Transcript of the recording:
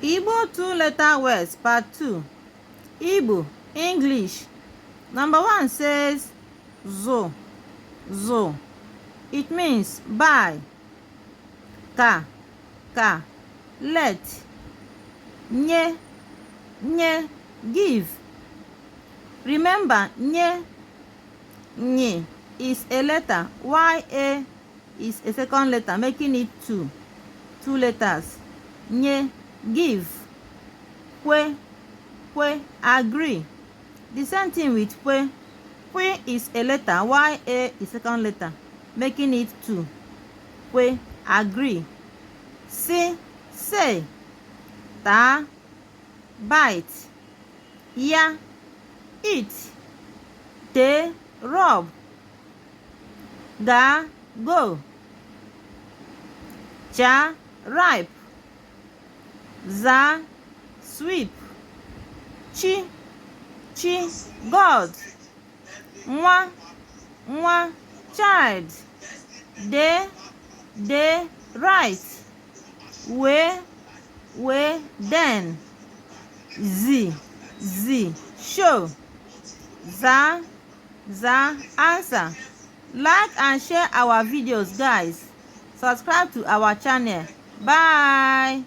Igbo two-letter words, part 2. Igbo, English. Number 1 says zo, zo. It means buy. Ka, ka. Let. Nye, nye. Give. Remember, nye, nye is a letter, while a is a second letter, making it two letters. Nye, give. Kwe, kwe, agree. The same thing with kwe. Kwe is a letter, while a is second letter, making it two. Kwe, agree. Si, say. Ta, bite. Ya, eat. Te, rub. Ga, go. Cha, ripe. Za, sweep. Chi, chi, God. Nwa, nwa, child. De, right. We, then. Z, show. Za, answer. Like and share our videos, guys. Subscribe to our channel. Bye.